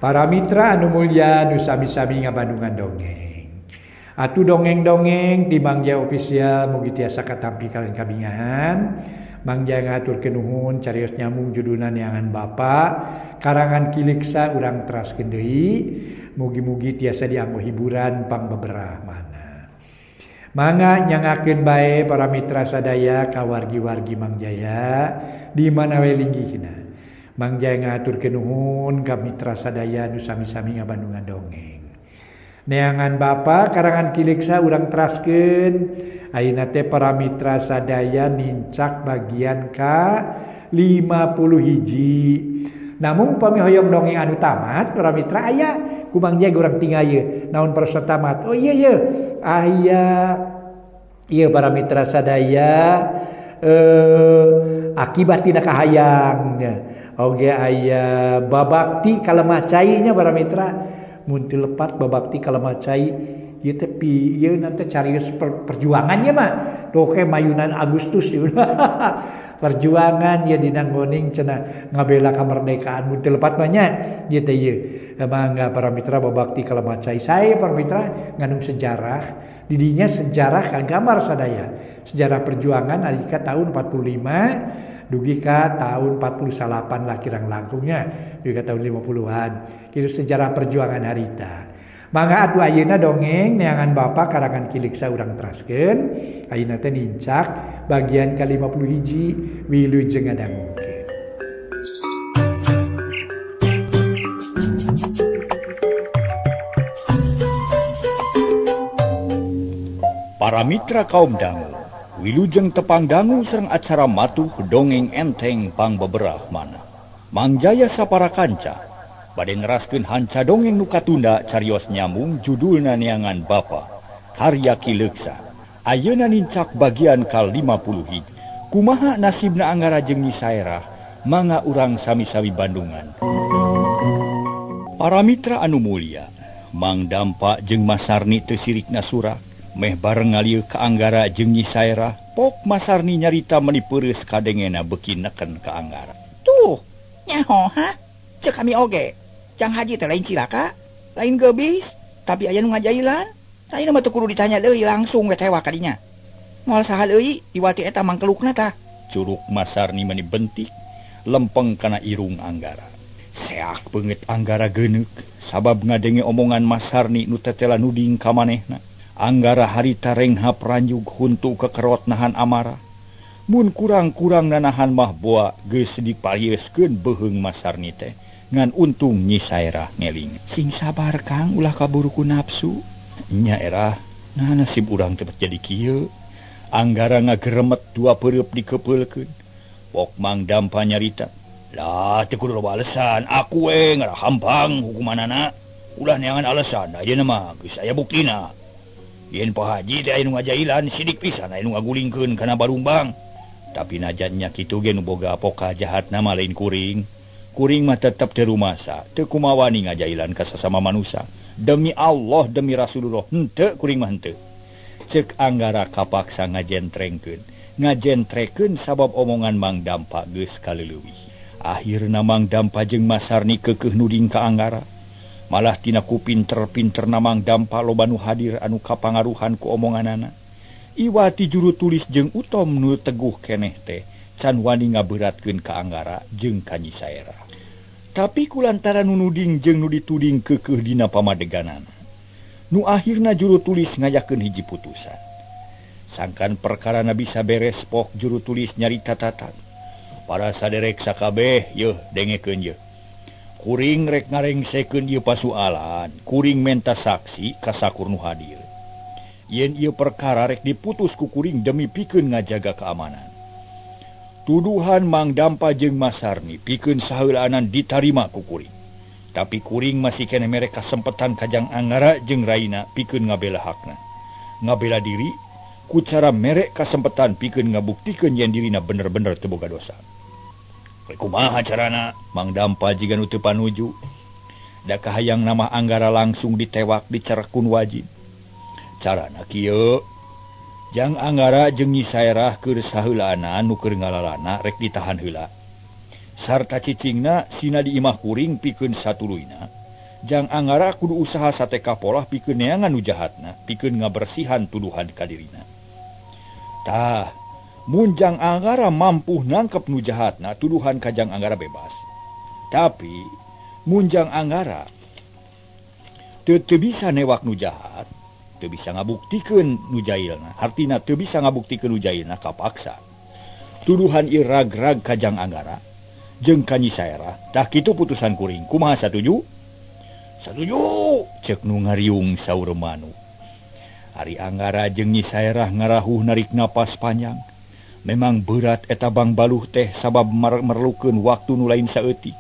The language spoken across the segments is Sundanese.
Para mitra anu mulya nu sami-sami ngabandungan dongeng. Atuh dongeng-dongeng di Mang Jaya Official mugi tiasa katampi kalian kabingahan. Mang Jaya ngahaturkeun nuhun carios nyambung judulna Neangan Bapa karangan Ki Leuksa urang teraskeun deui. Mugi-mugi tiasa dianggo hiburan pangbeberah mana. Mangga nyangakeun bae para mitra sadaya ka wargi-wargi Mang Jaya di mana we linggihna. Mang Jaya ngahaturkeun nuhun ka mitra sadaya nu sami-sami ngabandungan dongeng. Neangan Bapa karangan Ki Leuksa urang teraskeun. Ayeuna teh para mitra sadaya nincak bagian ka 50 hiji. Namun upami hoyong dongeng anu tamat para mitra aya ku Mang Jaya urang tinggal ieu. Naon perso tamat? Oh iya ieu. Aya ieu para mitra sadaya akibat tina kahayang nya. Oge aya babakti kalemah cai nya para mitra. Mun teu lepat babakti kalemah cai ieu teh pi ieu nanti carios perjuangannya mah. Tuh ke mayunan Agustus ieu. Perjuangan ya dina ngoning cenah ngabela kemerdekaan mun teu lepat mah nya ieu teh ieu. Mangga para mitra babakti kalemah cai. Saya para mitra ngandung sejarah didinya sejarah kagambar sadaya. Sejarah perjuangan nalika tahun 45 dugi ka tahun 48 lah kirang langkungnya dugi ka tahun 50-an. Itu sejarah perjuangan harita. Mangga atuh ayeuna dongeng Neangan Bapa karangan Ki Leuksa urang teraskeun. Ayeuna teh nincak bagian ka 50 hiji wilujeng ngadangukeun. Para mitra kaum dangu, wilujeng tepang dangu sareng acara matuh dongeng enteng pangbeberah mana. Mang Jaya sapara kanca bade neraskeun hanca dongeng nu katunda carios nyambung judulna Neangan Bapa karya Ki Leuksa. Ayeuna nincak bagian ka 50 hiji. Kumaha nasibna Anggara jeung Nyi Saerah mangga urang sami-sami bandungan. Para mitra anu mulia, Mang Dampa jeung Masarni teu sirikna surak meh bareng ngalieu ka Anggara jeung Nyi Saerah. Pok Masarni nyarita meuni peureus kadengena beuki neken ka Anggara. Tuh, nyaho ha? Cek kami oge. Cang Haji teh lain cilaka, lain gebis, tapi aya nu ngajailan. Tah mah teu kudu ditanya deui langsung we tewak kadinya. Moal saha deui iwati eta mangkelukna tah. Curug Masarni meuni bentik lempeng kana irung Anggara. Seak beungeut Anggara geuneuk sabab ngadenge omongan Masarni nu tetela nuding ka manehna. Anggara harita renghap ranjug huntu kekerot nahan amarah. Mun kurang-kurang nanahan mah boa geus diparieskeun beuheung Masarni teh. Ngan untung Nyi Saerah ngeling. Sing sabar Kang, ulah kaburu ku nafsu. Nya erah, nah nasib urang teh jadi kieu. Anggara ngageremet dua peureub dikepeulkeun. Pok Mang Dampa nyarita, "Lah teu kudu loba alesan, aku we ngarahampang hukumanana. Ulah neangan alesan, ayeuna mah geus aya buktina. Yen Pak Haji teh aya nu ngajailan sidik pisan aya nu ngagulingkeun kana barumbang." Tapi najan nya kitu ge nu boga poka jahatna mah lain kuring. Kuring mah tetep teu rumasa, teu kumawani ngajailan ka sasama manusia. Demi Allah, demi Rasulullah, henteu kuring mah henteu. Ceuk Anggara kapaksa ngajentrengkeun. Ngajentrekeun sabab omongan Mang Dampa geus kaleuwih. Akhirna Mang Dampa jeung Masarni keukeuh nuding ka Anggara. Malah tina ku pinter-pinterna Mang Dampa loba nu hadir anu kapangaruhan ku omonganana. Iwati juru tulis jeung Utom nu teguh keneh teh can wani ngaberatkeun ka Anggara jeung ka Nyi Saerah. Tapi kulantaran nu nuding jeung nu dituding keukeuh dina pamadeganana. Nu akhirna juru tulis ngayakeun hiji putusan. Sangkan perkarana bisa beres pok juru tulis nyarita tatan. Para saderek sakabeh yeuh dengekeun yeuh. Kuring rek ngarengsekeun ieu pasualan, kuring menta saksi ka sakur nu hadir. Yen ieu perkara rek diputus ku kuring demi pikeun ngajaga keamanan. Tuduhan Mang Dampa jeung Masarni pikeun saheulaanan ditarima ku kuring. Tapi kuring masih keneh mere kasempetan kajang Anggara jeung Raina pikeun ngabela hakna. Ngabela diri ku cara mere kasempetan pikeun ngabuktikeun yen dirina bener-bener teu boga dosa. Kumaha carana? Mang Dampa jiga nu teu panuju. Da kahayang nama Anggara langsung ditewak dicerekun wajib. Carana kieu. Jang Anggara jeung Nyi Saerah keur saheulaana nu keur ngalalana rek ditahan heula. Sarta cicingna sina di imah kuring pikeun satuluyna. Jang Anggara kudu usaha sateka polah pikeun neangan nu jahatna, pikeun ngabersihan tuduhan ka dirina. Tah, mun Jang Anggara mampu nangkep nu jahatna, tuduhan ka Jang Anggara bebas. Tapi mun Jang Anggara teu bisa newak nu jahat, teu bisa ngabuktikeun nu jailna, hartina teu bisa ngabuktikeun nu jailna kapaksa. Tuduhan ieu rag-rag ka Jang Anggara jeung ka Nyi Saerah. Tah kitu putusan kuring. Kumaha satuju? Satuju, cek nu ngariung saur manuk. Ari Anggara jeung Nyi Saerah ngarahuh narik napas panjang. Memang berat eta Bang Baluh teh sabab merlukeun waktu nu lain saeutik.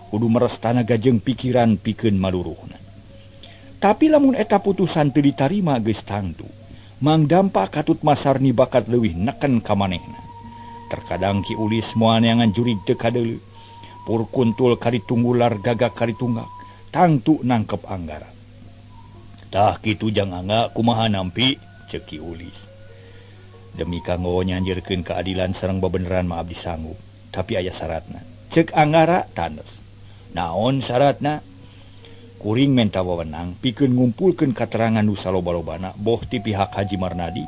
Kudu meres tanaga jeung pikiran pikeun maluruhna. Tapi lamun eta putusan teu ditarima geus tangtu, Mang Dampa katut Masarni bakat leuwih neken ka manehna. Terkadang Ki Ulis moal neangan jurig teu kadeuleu. Pur kuntul karitunggular gagak karitunggak, tangtu nangkep Anggara. Tah kitu Jang Angga kumaha nampi cek Ki Ulis. Demi kanggo nyanjirkeun keadilan sareng bebeneran mah abdi sanggup, tapi aya syaratna. Cek Anggara tanes. Naon syaratna? Kuring menta wewenang pikeun ngumpulkeun katerangan nu saloba-lobana boh ti pihak Haji Marnadi,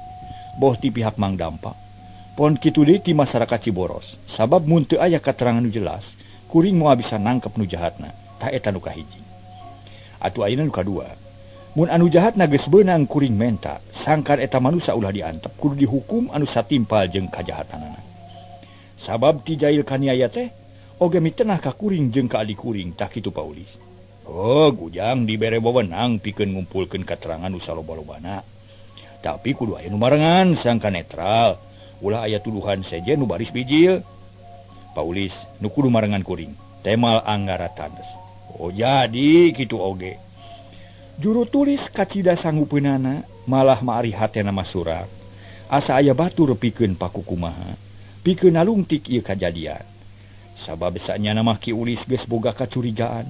boh ti pihak Mang Dampa. Pon kitu deui ti masyarakat Ciboros. Sabab mun teu aya katerangan nu jelas, kuring moal bisa nangkep nu jahatna. Tah eta nu kahiji. Atuh ayeuna nu kadua. Mun anu jahatna geus beunang kuring menta, sangkan eta manusa ulah diantep, kudu dihukum anu satimpal jeung kajahatanana. Sabab ti jail kaniaya teh oge mitenah ka kuring jeung ka adi kuring, tah kitu Paulis. Oh, Gujang dibere wewenang pikeun ngumpulkeun katerangan nu saloba-lobana. Tapi kudu aya nu marengan sangka netral. Ulah aya tuduhan sejen nu baris bijil. Paulis nu kudu marengan kuring. Temal Anggara tanes. Oh, jadi kitu oge. Juru tulis kacida sanggupeunana malah maari hatena masurak. Asa aya batur pikeun pakukumaha, pikeun nalungtik ieu kajadian. Sabab sanyana mah Ki Ulis geus boga kacurigaan.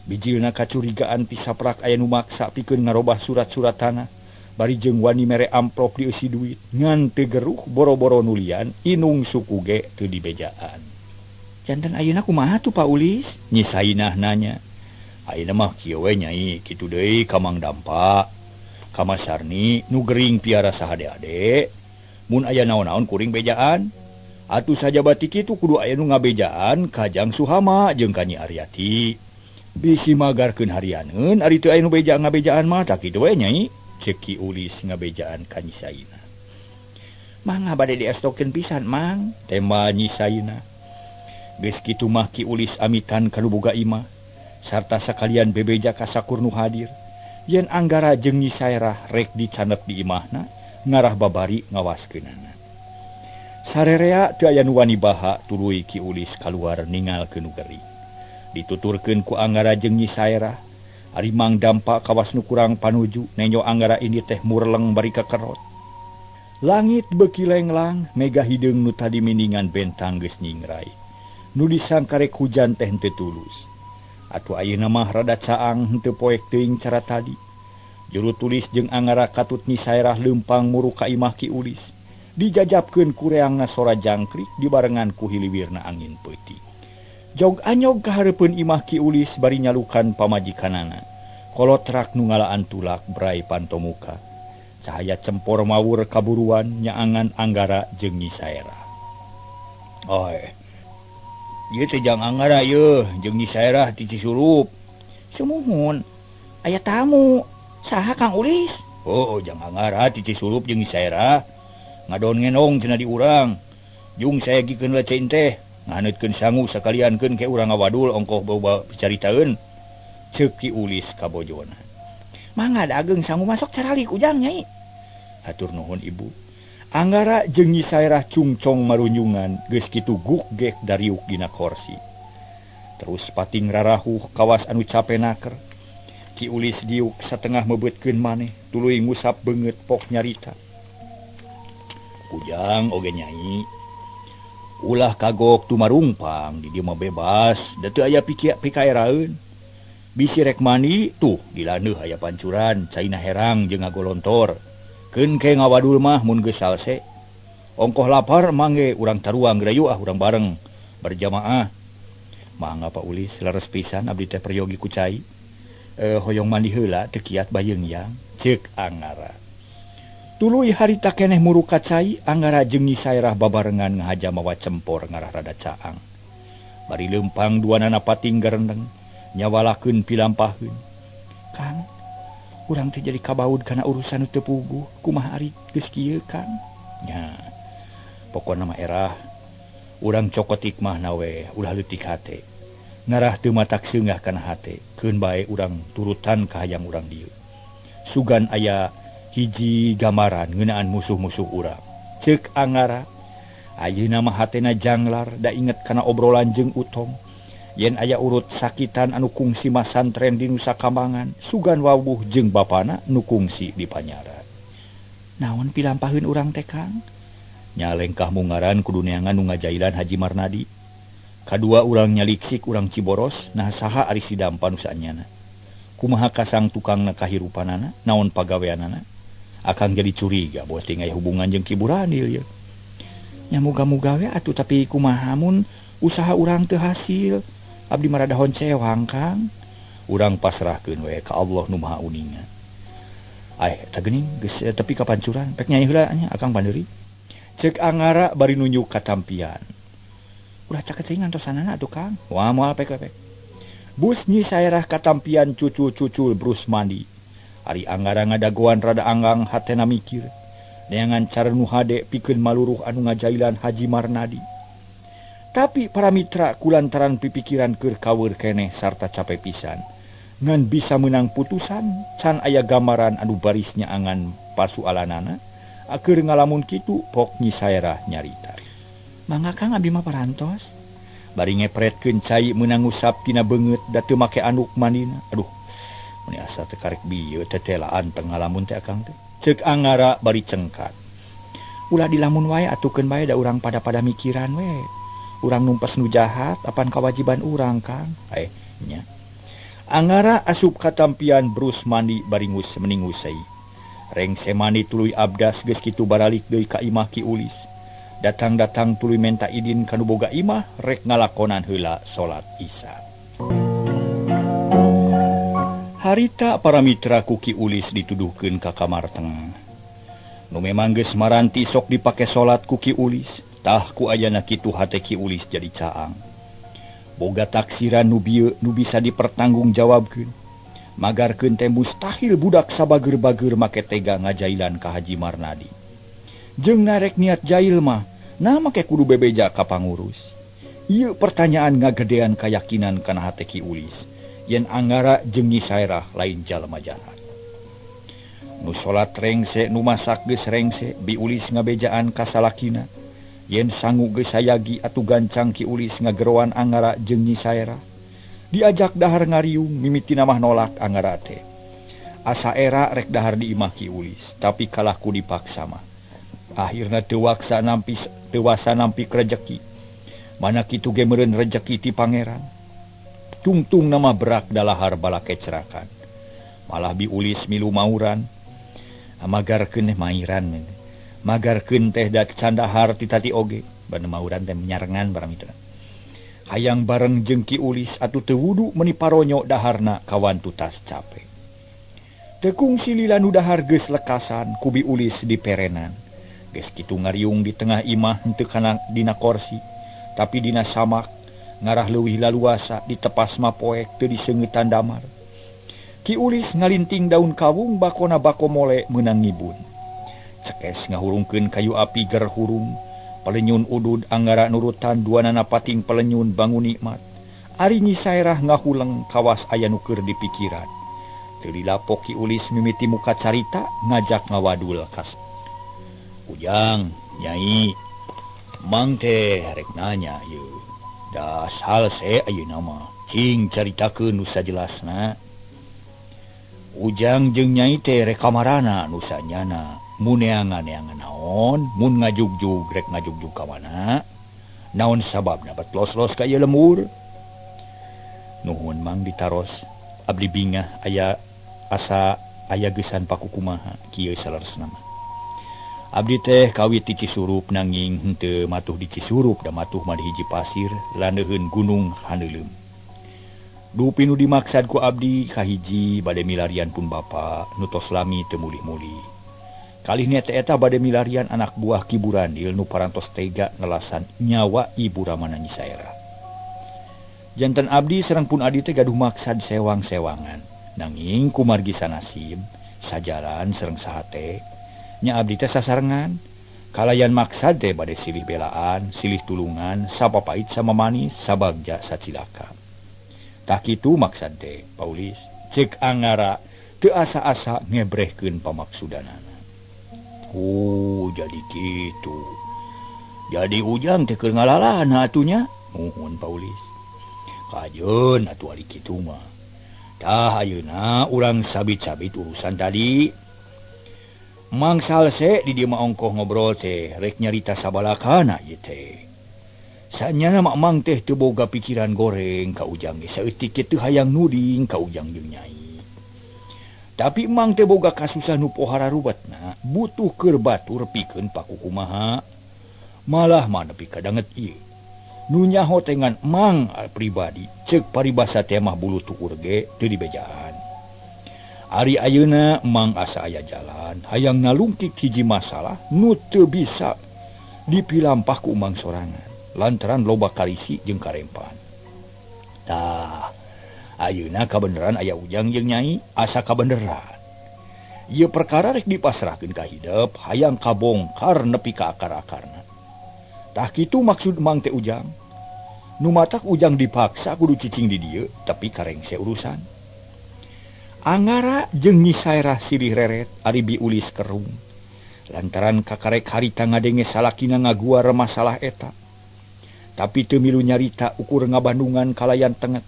Bijilna kacurigaan ti saprak aya nu maksa pikeun ngarobah surat-surat tanah. Bari jeung wani mere amplop dieusi duit, ngan teu geruh boro-boro nulian, inung suku ge teu dibejaan. Janten ayeuna kumaha tuh Pak Ulis? Nyi Sainah nanya. Ayeuna mah kieu we nyai, kitu deui ka Mang Dampa, ka Masarni nu gering piara sahade-ade. Mun aya naon-naon kuring bejaan. Atuh sajabati kitu kudu aya nu ngabejaan ka Jang Suhama jeung ka Nyi Aryati. Bisi magarkeun harianeun ari teu aya nu beja ngabejaan mah tah kitu we nyai. Cek Ki Ulis ngabejaan ka Nyi Sainah. Mangga bade diestokeun pisan Mang, tema Nyi Sainah. Geus kitu mah Ki Ulis amitan ka nu boga imah sarta sakalian bebeja ka sakur nu hadir. Yen Anggara jeung Nyi Saerah rek dicanet di imahna, ngarah babari ngawaskeunana. Sarerea teu aya nu wani baha tuluy Ki Ulis kaluar ningalkeun nu gering. Dituturkeun ku Anggara jeung Nyi Saerah, ari Mang Dampa kawas nu kurang panuju nenyo Anggara ini teh murleng bari kakerot. Langit beuki lenglang, mega hideung nu tadi miningan bentang geus nyingrai. Nu disangkarek hujan teh henteu tulus. Atuh ayeuna mah rada caang henteu poek teuing cara tadi. Juru tulis jeung Anggara katut Nyi Saerah leumpang muru ka imah Ki Ulis. Dijajabkeun ku reangna sora jangkrik dibarengan ku hiliwirna angin peuting. Jog anyog ka hareupeun imah Ki Ulis bari nyalukan pamajikanana. Kolotrak nu ngalaan tulak brai pantomuka. Cahaya cempor mawur kaburuan nyaangan Anggara jeung Nyi Saerah. Oy. Ieu teh Jang Anggara yeuh jeung Nyi Saerah ti Cisurup. Sumuhun. Aya tamu. Saha Kang Ulis? Oh, Jang Anggara ti Cisurup jeung Nyi Saerah. Ngadon ngenong cenah di urang. Jung sayagikeun lecein teh. Nganeutkeun sangu sakaliankeun ke urang ngawadul ongkoh bau picaritaeun. Ceuk Ki Ulis ka bojona. Mangga dageung sangu masuk caralik Ujang nyai. Hatur nuhun ibu. Anggara jeung Nyi Saerah cungcong marunyungan geus kitu guk-gek dariuk dina korsi. Terus pating rarahuh kawas anu cape naker. Ki Ulis diuk satengah mebeutkeun maneh tuluy ngusap beungeut pok nyarita. Ujang oge nyai. Ulah kagok tumarungpang di dieu mah bebas, da teu aya pikaeraeun. Bisi rek mandi tuh di landeuh aya pancuran, caina herang jeung ngagolontor. Keun ke ngawadul mah mun geus salse. Ongkoh lapar mangge urang taruang geura ah urang bareng berjamaah. Mangga Pak Ulis leres pisan abdi teh peryogi ku cai. Hoyong mandi heula teu kiat bayeung yang ceuk Angara. Tuluy harita keneh muruk ka cai, Angara jeung Nyi Saerah babarengan ngahaja mawa cempor ngarah rada caang. Bari leumpang duanana pating garendeng, nyawalakeun pilampaheun. Kang, urang teh jadi kabaud kana urusan nu teu puguh, kumaha ari geus kieu Kang? Nya, pokona mah erah urang cokot hikmahna we, ulah leutik hate. Ngarah teu matak seungah kana hate, keun bae urang turutan ka hayang urang dieu. Sugan aya hiji gambaran ngeunaan musuh-musuh urang. Ceuk Angara, ayeuna mah hatena janglar da inget kana obrolan jeung Utom. Yen aya urut sakitan anu kungsi masantren di Nusa Kambangan, sugan wawuh jeung bapana nu kungsi di Panyaran. Naon pilampaheun urang teh Kang? Nya lengkah mungaran kudu neangan nu ngajailan Haji Marnadi. Kadua urang nyaliksik urang Ciboros, nah saha ari si Dampa nu saanyana. Kumaha kasang tukangna kahirupanana, naon pagaweanana? Akang jadi curiga boh teh aya hubungan jeung Ki Buranil ye. Nya muga-muga we atuh, tapi kumaha mun usaha urang teu hasil? Abdi mah rada honcewang Kang. Urang pasrahkeun we ka Allah nu Maha Uninga. Ai eta geuning geus tepi ka pancuran, pek nyai heula nya akang pandeuri. Ceuk Angara bari nunjuk ka tampian. Ulah caket teuing ngantosanana atuh Kang. Wah moal pek pek. Bus Nyi Saerah katampian cucul-cucul brus mandi. Ari Angara ngadagoan rada anggang hatena mikir. Neangan cara nu hade pikeun maluruh anu ngajailan Haji Marnadi. Tapi para mitra kulantaran pipikiran keur kaweur keneh sarta cape pisan. Ngan bisa menang putusan, can aya gambaran anu barisnya angan pasualanana. Keur ngalamun kitu pok Nyi Saerah nyarita. Mangga Kang abdi mah parantos. Bari ngepretkeun cai meunang ngusap tina beungeut da teu make anduk mandina. Aduh, meni asa teu karek bieu tetelaan teu ngalamun teh akang teh. Ceuk Angara bari cengkat. Ulah dilamun wae atukeun bae da urang pada-pada mikiran we. Urang numpes nu jahat apan kawajiban urang Kang. Nya. Angara asup katampian brus mandi bari meningusei. Rengse mandi tuluy abdas geus kitu baralik deui ka imah Ki Ulis. Datang-datang tuluy menta idin ka nu boga imah rek ngalakonan heula salat Isya. Harita para mitra ku Ki Ulis dituduhkeun ka kamar tengah. Nu memang geus maranti sok dipake salat ku Ki Ulis, tah ku ayana kitu hate Ki Ulis jadi caang. Boga taksiran nu bieu nu bisa dipertanggungjawabkeun. Magarkeun teh mustahil budak sabager-bager make tega ngajailan ka Haji Marnadi. Jeung narek niat jail mah, nah make kudu bebeja ka pangurus. Ieu pertanyaan ngagedean kayakinan kana hate Ki Ulis yen Angara jeung Nyi Saerah lain jalma jahat. Nu salat rengse nu masak geus rengse, Bi Ulis ngabejaan ka salakina. Yen sangu geus sayagi atuh gancang Ki Ulis ngageroan Angara jeung Nyi Saerah. Diajak dahar ngariung mimitina mah nolak Angara teh. Asa era rek dahar di imah Ki Ulis, tapi kalah ku dipaksa mah. Akhirna teu waksa nampi dewasa nampi rejeki. Mana kitu ge meureun rejeki ti pangeran. Tungtung nama berak dalahar balakecrakan. Malah Bi Ulis milu mauran. Magarkeun mairan. Magarkeun teh da candahar ti tati oge. Bana mauran teh nyarengan barang itu. Hayang bareng jeung Ki Ulis atuh teu wudu meuni paronyo daharna kawantu tas cape. Teu kungsi lila nu dahar geus lekasan ku Bi Ulis diperenan. Geus kitu ngariung di tengah imah henteu kana dina korsi, tapi dina samak ngarah leuwih laluasa ditepas mah poek teu diseungeutan damar. Ki Ulis ngalinting daun kawung bakona bako mole meunang ngibun. Cekes ngahurungkeun kayu api ger hurung, palenyun udud Angara nurutan duanana pating palenyun bangun nikmat. Ari Nyi Saerah ngahuleng kawas aya nu keur dipikiran. Teu dilapok Ki Ulis mimiti muka carita ngajak ngawadul kas. Ujang, Nyai, Mang teh rek nanya ieu. Da salse ayeuna mah, cing caritakeun nu sajelasna. Ujang jeung Nyai teh rek kamarana nu sanyana, mun neangan-neangan naon, mun ngajugjug rek ngajugjug ka mana? Naon sababna bet los-los ka ieu lembur? Nuhun Mang ditaros, abdi bingah aya asa aya geusan pakukumaha kieu saleresna mah. Abdi teh kawit ti Cisurup nanging henteu matuh di Cisurup da matuh mah di hiji pasir landeuheun gunung Haneuleum. Dupi nu dimaksad ku abdi kahiji bade milarian pun bapa nu tos lami teu mulih-mulih. Kalihnya teh eta bade milarian anak buah Ki Burandil nu parantos tega ngelasan nyawa Ibu Ramana Nyi Saerah. Janten abdi sareng pun adi teh gaduh maksad sewang-sewangan. Nanging kumargi sanasib sajalan sareng sahate nya abdi teh sasarengan. Kalayan maksad teh bade silih belaan, silih tulungan, sapapait sama manis, sabagja sacilaka. Tah kitu maksad teh, Paulis. Cek Angara teu asa-asa ngebrehkeun pamaksudanana. Oh, jadi kitu. Jadi Ujang teh keur ngalalana atunya. Nuhun Paulis. Kajeun atuh ari kitu mah. Tah ayeuna urang sabit-sabit urusan tadi. Mang Salse di dieu mah ongkoh ngobrol teh rek nyarita sabalakana ieu teh. Sanyana mah Mang teh teu boga pikiran goreng ka Ujang ge saeutik teu hayang nuding ka Ujang jeung Nyai. Tapi Mang teh boga kasusah nu pohara ruwetna, butuh keur batur pikeun pakukumaha. Malah mah nepi ka danget ieu. Nu nyaho teh ngan Mang pribadi, ceuk paribasa teh mah bulu tukur ge teu dibejaan. Ari ayeuna Mang asa aya jalan, hayang nalungkik hiji masalah nu teu bisa dipilampah ku Mang sorangan, lantaran loba karisi jeung karempan. Tah, ayeuna kabeneran aya Ujang jeung Nyai asa kabeneran. Ieu perkara rek dipasrahkeun ka hidep, hayang kabongkar nepi ka akar-akarna. Tah kitu maksud Mang teh Ujang. Nu matak Ujang dipaksa kudu cicing di dieu, tapi karengse urusan. Angara jeung Nyi Saerah silih reret ari biulis kerung. Lantaran kakarek harita ngadenge salakina ngaguar masalah eta. Tapi teu milu nyarita ukur ngabandungan kalayan tenget.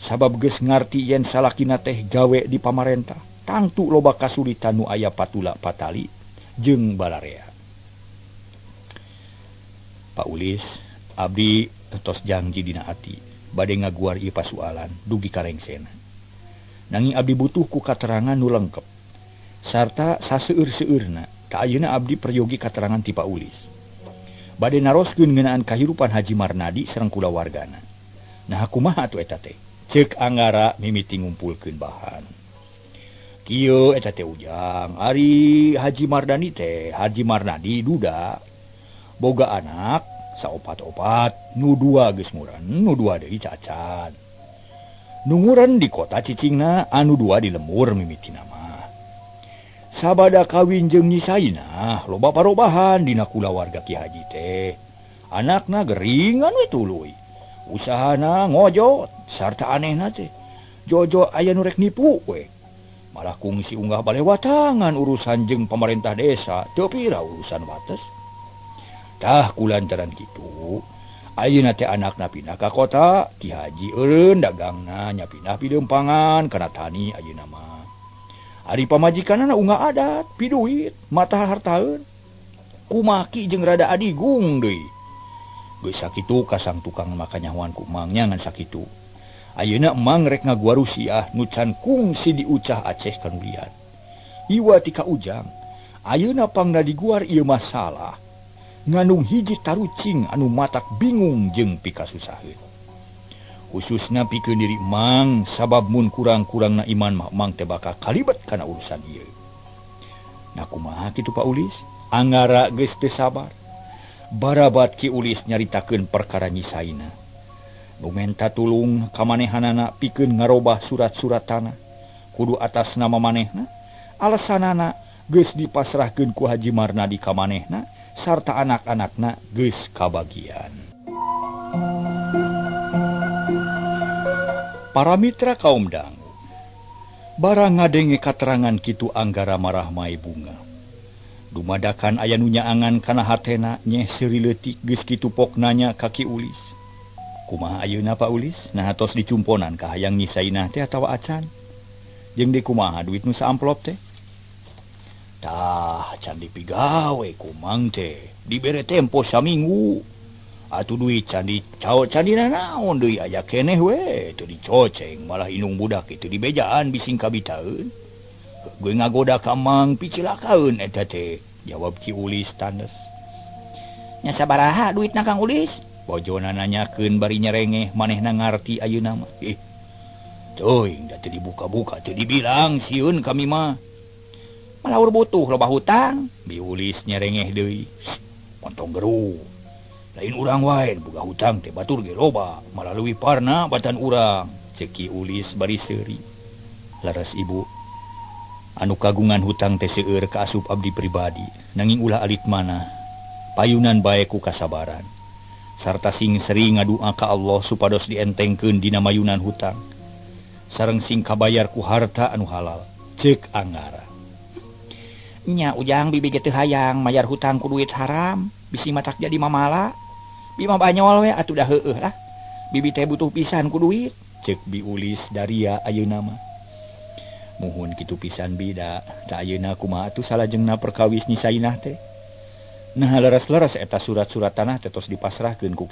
Sabab geus ngarti yen salakina teh gawe di pamarentah, tangtu loba kasulitan nu aya patula patali jeung balarea. Pak Ulis, abdi tos janji dina ati bade ngaguar ieu pasualan dugi ka rengsena. Nanging abdi butuh ku katerangan nu lengkep sarta saseueur-seueurna. Ka ayeuna abdi peryogi katerangan ti Pak Ulis. Bade naroskeun ngeunaan kahirupan Haji Marnadi sareng kulawargana. Nah kumaha atuh eta teh? Ceuk Angara mimiti ngumpulkeun bahan. Kieu eta teh Ujang, ari Haji Mardani teh, Haji Marnadi duda. Boga anak saopat-opat, nu dua geus muran, nu dua deui cacan. Nu nguran di kota cicingna, anu dua di lemur mimitina mah. Sabada kawin jeung Nyi Sainah, loba parobahan dina kulawarga Ki Haji teh. Anakna geringan we tuluy. Usahana ngojot sarta anehna teh. Jojo aya nu rek nipu we. Malah kungsi unggah balewatangan urusan jeung pamarentah desa, teu pira urusan wates. Tah kulantaran kitu, ayeuna teh anakna pindah ka kota, Ki Haji eureun dagangna nya pindah pidempangan kana tani ayeuna mah. Ari pamajikanna unggah adat, piduit, mata hartaeun. Kumaki jeung rada adigung deui. Geus sakitu kasang tukang makanyahoan ku Mang nya ngan sakitu. Ayeuna Mang rek ngaguar Rusiah nu can kungsi diucah Aceh kanulian. Iwa ti ka Ujang, ayeuna pangna diguar ieu masalah. Ngandung hiji tarucing anu matak bingung jeung pikasusaheun. Khususna pikeun diri Mang sabab mun kurang-kurangna iman mah Mang teh bakal kalibet kana urusan ieu. Nah kumaha kitu Pak Ulis? Angara geus teu sabar. Barabat Ki Ulis nyaritakeun perkara Nyi Sainah. Nu menta tulung ka manehanana pikeun ngarobah surat-surat tanah. Kudu atas nama manehna, alasanana geus dipasrahkeun ku Haji Marnadi ka manehna sarta anak-anakna geus kabagian. Para mitra kaum dangu, barang ngadenge katerangan kitu Anggara marah mai bunga. Dumadakan aya nu nyaangan kana hatena nyeh seuri leutik geus kitu pok nanya ka Ki Ulis. Kumaha ayeuna Pak Ulis? Nah tos dicumponan ka hayang Nyi Sainah teh atawa acan? Jeung deui kumaha duit nu saamplop teh? Tah can dipigawe ku Mang teh, dibere tempo saminggu. Atuh duit can dicao can dinanaon deui aya keneh we, teu dicoceng malah inung budak kitu dibejaan bising kabitaeun. Gue ngagoda ka Mang picilakaeun eta teh, jawab Ki Ulis tandes. Nya sabaraha duitna Kang Ulis? Bojona nanyakeun bari nyerengeh manehna ngarti ayeuna mah. Teuing da teu dibuka-buka teu dibilang sieun kami mah. Malaur butuh loba hutang. Biulis nyerengeh deui. Montong geru. Lain urang wae boga hutang teh batur ge loba, malah leuwih parna batan urang. Ceuk Ki Ulis bari seuri. Laras ibu. Anu kagungan hutang teh seueur kaasup abdi pribadi, nanging ulah alit mana. Payunan bae ku kasabaran. Sarta sing sering ngadua ka Allah supados dientengkeun dina mayunan hutang. Sareng sing kabayar ku harta anu halal. Ceuk Anggara. Nya Ujang bibi ge teu hayang mayar hutang ku duit haram, bisi matak jadi mamala. Bima banyol we atuh dah heueuh lah. Bibi teh butuh pisan ku duit. Ceuk Bi Ulis daria ayeuna mah. Muhun kitu pisan bida, ta ayeuna kumaha atuh salajengna perkawis Nyi Sainah teh. Nah leres-leres eta surat-surat tanah teh tos dipasrahkeun ku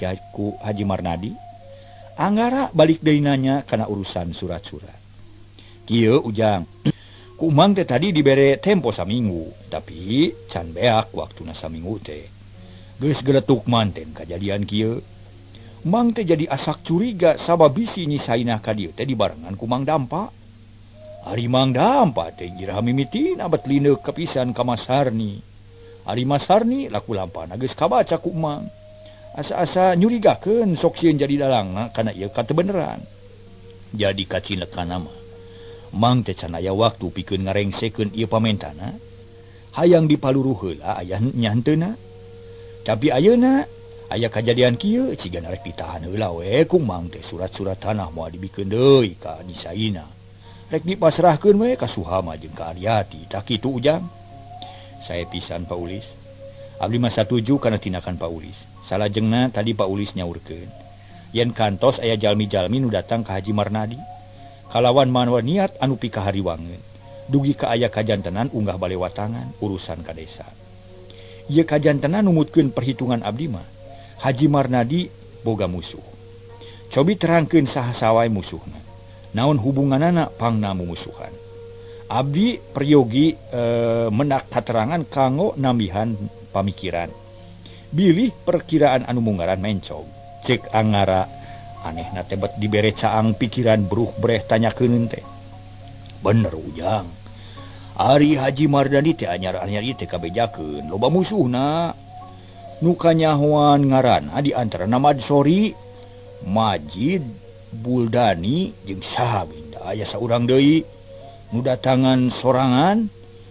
Haji Marnadi. Anggara balik deui nanya kana urusan surat-surat. Kieu Ujang, ku Mang teh tadi dibere tempo saminggu, tapi can beak waktuna saminggu teh. Geus geletuk manten kajadian kieu. Mang teh jadi asak curiga sabab bisi Nyi Sainah ka dieu teh dibarengan ku Mang Dampa. Ari Mang Dampa teh jirah mimitina bet lineuk kapisan ka Mas Sarni. Ari Mas Sarni laku lampana geus kabaca ku Mang. Asa-asa nyurigakeun sok sieun jadi dalangna kana ieu katebeneran. Jadi kacinekana mah Mang teh can aya waktu pikeun ngarengsekeun ieu pamentana. Hayang dipaluruh heula aya nya henteuna. Tapi ayeuna aya kajadian kieu cigana rek ditahan heula we ku Mang teh surat-surat tanah moal dibikeun deui ka Nyi Sainah. Rek dipasrahkeun we ka Suhama jeung ka Aryati. Tah kitu Ujang. Saya pisan Pak Ulis. Abdi mah satuju kana tindakan Pak Ulis. Salajengna tadi Pak Ulis nyaurkeun yen kantos aya jalmi-jalmi nu datang ka Haji Marnadi kalawan mawa niat anu pikahariwangeun dugi ka aya kajantenan unggah balewatangan urusan ka desa. Ieu kajantenan numutkeun perhitungan abdi mah Haji Marnadi boga musuh. Cobi terangkeun saha sawae musuhna. Naon hubunganana pangna mumusuhan. Abdi peryogi menak katerangan kanggo nambihan pamikiran. Bilih perkiraan anu munggaran mencog. Cek Anggara anehna teh bet dibere caang pikiran bruh breh tanyakeun teh. Bener Ujang. Ari Haji Mardani teh anyar-anyar ieu teh kabejakeun loba musuhna. Nu kanyahoan ngaranna di antara Madsori, Majid, Buldani jeung saha binda aya saurang deui. Nu datangan sorangan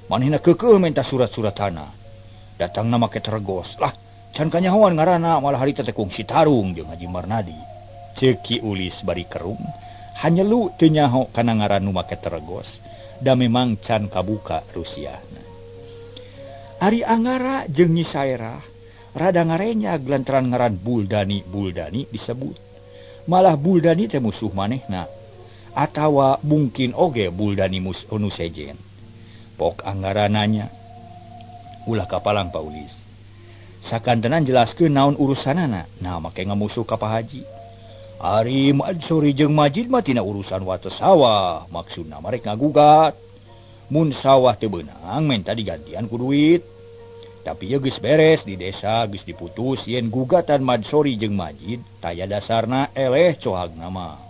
manehna keukeuh menta surat-surat tanah. Datangna make tergos lah can kanyahoan ngaranna malah harita teh kungsi tarung jeung Haji Marnadi. Ceuk Ki Ulis bari kerung hanyelu teu nyaho kana ngaran nu make tergos da memang can kabuka rusiahna. Ari Anggara jeung Nyi Saerah rada ngarenyag lantaran ngaran Buldani Buldani disebut. Malah Buldani teh musuh manehna. Atawa mungkin oge Buldani nu sejen. Pok Anggara nanya. Ulah kapalang Pak Ulis. Sakantenan jelaskeun naon urusanana. Nah make ngamusuh ka Pak Haji. Ari Madsori jeung Majid mah tina urusan wates sawah. Maksudna mah rek ngagugat. Mun sawah teu beunang menta digantian ku duit. Tapi ieu geus beres di desa geus diputus yen gugatan Madsori jeung Majid taya dasarna eleh cohagna mah.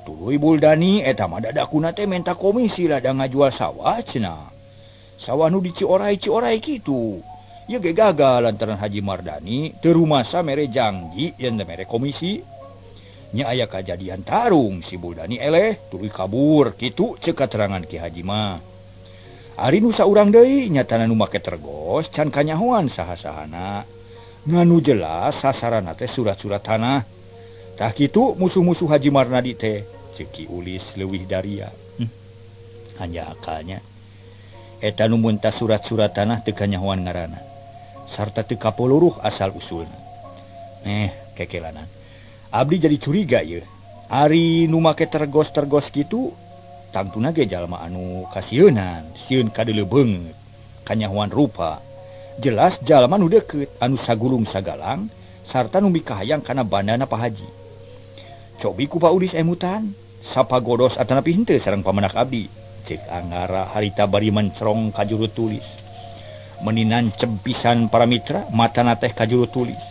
Tuluy Buldani eta mah dadakuna teh menta komisi ladang ngajual sawah cenah. Sawah nu di Ciorai-Ciorai kitu. Ieu ge gagal lantaran Haji Mardani teu rumasa mere janji yen teu mere komisi. Nya aya kajadian tarung si Buldani eleh tuluy kabur kitu ceuk katerangan Ki Haji mah. Ari nu saurang deui nyatana nu make tergos can kanyahoan saha-sahana. Nganu jelas sasaranna teh surat-surat tanah. Tah kitu musuh-musuh Haji Marnadi teh ceuk Ki Ulis leuwih daria. Hanya akalnya eta nu munta surat-surat tanah teu kanyahoan ngaranna sarta teu kapoluruh asal usulna. Kekelanan. Abdi jadi curiga yeuh. Ari nu make tergos-tergos kitu tangtuna ge jalma anu kasieunan, sieun kadeuleu beungeut, kanyahoan rupa. Jelas jalma nu deukeut anu sagulung sagalang sarta nu mikahayang kana bandana Pak Haji. Cobi ku Pak Ulis emutan, sapagodos atanapi henteu sareng pamenak abdi. Cek Anggara harita bari mencerong ka juru tulis. Meninan cempisan para mitra matana teh ka juru tulis.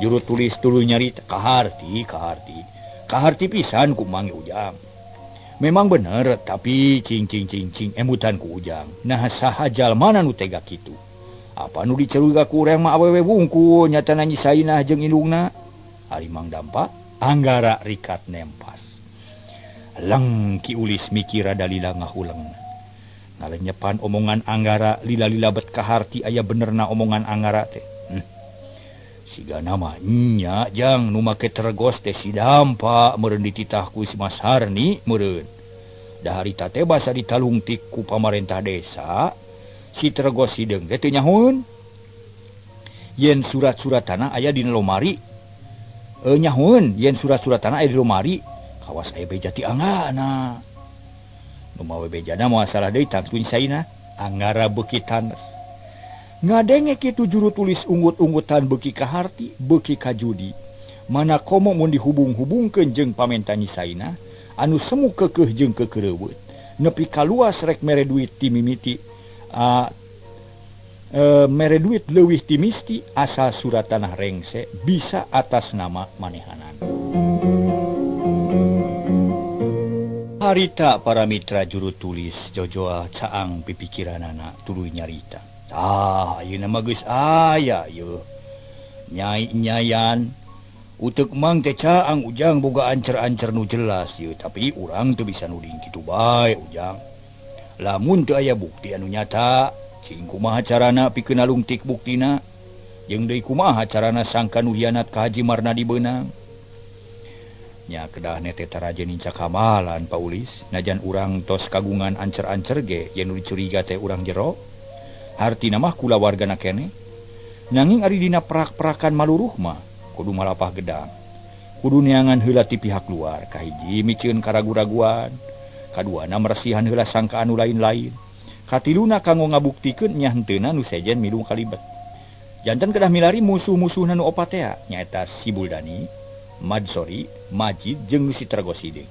Juru tulis tuluy nyarita kaharti kaharti. Kaharti pisan ku Mang Ujang. Memang bener tapi cing cing cing cing emutan ku Ujang. Nah saha jalmana nu tega kitu. Apa nu dicuriga ku urang mah awewe wungkul nyatana Nyi Sainah jeung indungna. Ari Mang Dampa Anggara rikat nempas. Leng Ki Ulis mikir rada lila ngahuleng. Ngalenyepan omongan Anggara lila-lila bet kaharti aya benerna omongan Anggara teh. Siga nama nya jang nu make tergos teh si Dampa meureun dititah ku si Mas Harni meureun. Da harita teh basa ditalungtik ku pamarentah desa, si tergos hideung teh teu nyahoeun. Yen surat-surat tanah aya dina lomari. Nyahoeun yen surat-surat tanah aya di lomari, kawas aya beja ti Anggana. Nu mawe bejana moal salah deui tangtu Sainah. Anggara beuki tanes. Ngadenge kitu juru tulis unggut-unggutan beuki kaharti, beuki kajudi. Mana komo mun dihubung-hubungkeun jeung pamenta Nyi Sainah, anu semu keukeuh jeung keukeureweut. Nepi kaluas rek mere duit ti mimiti, mere duit leuwih ti misti asal surat tanah rengse bisa atas nama manehanan. Harita para mitra juru tulis jojoa caang pipikiranana tuluy nyarita. Ah, ayeuna mah geus aya yeuh. Nyai nyayan uteuk mang teh caang Ujang boga ancer-ancer nu jelas yeuh, tapi urang teu bisa nuding kitu bae Ujang. Lamun teu aya bukti anu nyata, cing kumaha carana pikeun nalungtik buktina? Jeung deui kumaha carana sangka nu hianat ka Haji Marnadi beunang? Nya kedah teh taraje nincak kamalan Pak Ulis, najan urang tos kagungan ancer-ancer ge yen nu dicuriga teh urang jero. Hartina mah kulawargana keneh. Nanging ari dina prak-prakan maluruh mah kudu malapah gedang. Kudu neangan heula ti pihak luar, kahiji miceun karagu-raguan, kaduana meresihan heula sangka anu lain-lain, katiluna kanggo ngabuktikeun nya henteuna nu sejen milu kalibet. Janten kedah milari musuh-musuhna nu opat tea, nyaeta si Buldani, Madsori, Majid jeung nu si Tergos hideung.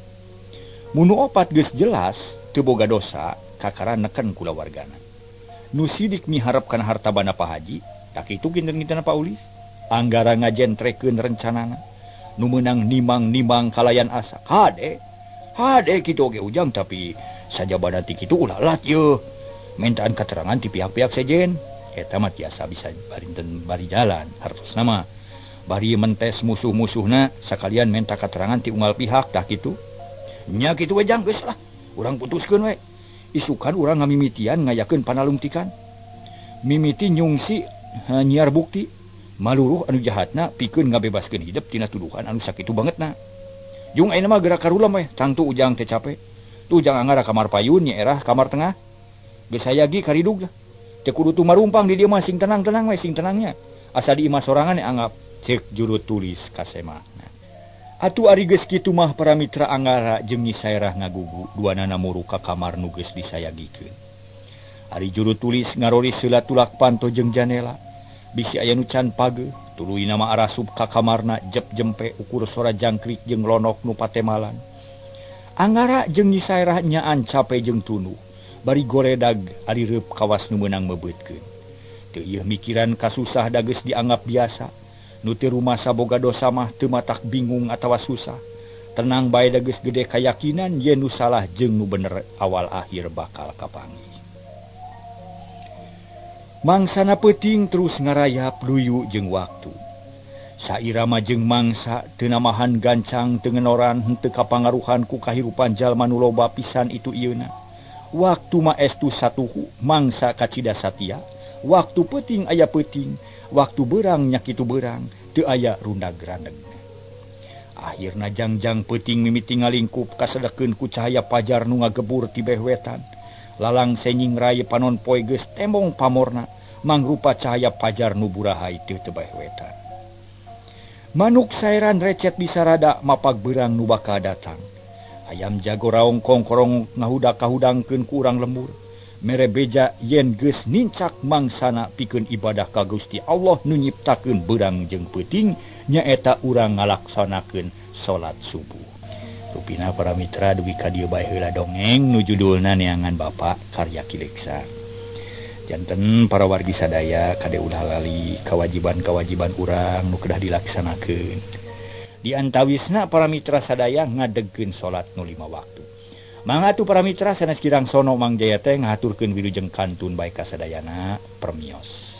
Mun nu opat geus jelas teu boga dosa, kakara neken kulawargana. Nu sidik miharep kana harta bana Pak Haji, tak kitu kinten-kintenna Pak Ulis. Anggara ngajentrekeun rencanana. Nu meunang nimang-nimang kalayan asa. Hade, hade kitu oge Ujang tapi sajabana ti kitu ulah lat yeuh. Mintaan keterangan ti pihak-pihak sejen. Eta mah tiasa bisa barinten bari jalan hartosna mah. Bari mentes musuh-musuhna sakalian menta keterangan ti unggal pihak tah kitu. Nya kitu we Jang geus lah. Urang putuskeun we. Isukan urang ngamimitian ngayakeun panalungtikan. Mimiti nyungsi nyiar bukti maluruh anu jahatna pikeun ngabebaskeun hidep tina tuduhan anu sakitu bangetna. Jung ayeuna mah gerak karulam we, tangtu Ujang teh cape. Tuh Ujang Anggara kamar payun nya erah kamar tengah. Geus hayagi karidug. Teu kudu tumarumpang di dieu mah sing tenang-tenang we, sing tenangnya. Asa di imah sorangan anggap cek juru tulis kasemahna. Atuh ari geus kitu mah para mitra Anggara jeung Nyi Sairah ngagugu duanana muru ka kamar nu geus disayagikeun. Ari juru tulis ngaroris heula tulak panto jeung janela. Bisi aya nu can pageuh, tuluy nama arasup ka kamarna jep jempe ukur sora jangkrik jeung lonok nu patemalan. Anggara jeung Nyi Sairah nyaan cape jeung tunduh, bari goredag ari reup kawas nu meunang mebeutkeun. Teu ieu mikiran kasusah da geus dianggap biasa. Nu teu rumasa boga dosa mah teu matak bingung atawa susah. Tenang bae da geus gede kayakinan yen nu salah jeung nu bener awal akhir bakal kapanggih. Mangsana peuting terus ngarayap luyu jeung waktu. Sairama jeung mangsa teu namahan gancang teu ngenoran henteu kapangaruhan ku kahirupan jalma nu loba pisan itu ieuna. Waktu mah estu satuhu mangsa kacida satia, waktu peuting aya peuting, waktu berang nya kitu berang, teu aya rundag-randeg. Akhirna jangjang peuting mimiti ngalingkup kasedekeun ku cahaya pajar nu ngagebur ti beh wetan. Lalang senying raye panon poe geus tembong pamorna, mangrupa cahaya pajar nu burahay teu tebeh wetan. Manuk saeran recet disarada mapag berang nu bakal datang. Ayam jago raong kongkorong ngahudak kahudangkeun ku urang lembur. Mere beja yen geus nincak mangsana pikeun ibadah ka Gusti Allah nu nyiptakeun beurang jeung peuting nyaeta urang ngalaksanakeun salat subuh. Rupina para mitra dugi ka dieu bae heula dongeng nu judulna Neangan Bapak karya Ki Leksa. Janten para wargi sadaya kade ulah lali kewajiban-kewajiban urang nu kedah dilaksanakeun. Di antawisna para mitra sadaya ngadegkeun salat nu 5 waktu. Mangga atuh para mitra sanes kirang sono Mang Jaya teh ngahaturkeun wilujeng kantun bae kasadayana permios.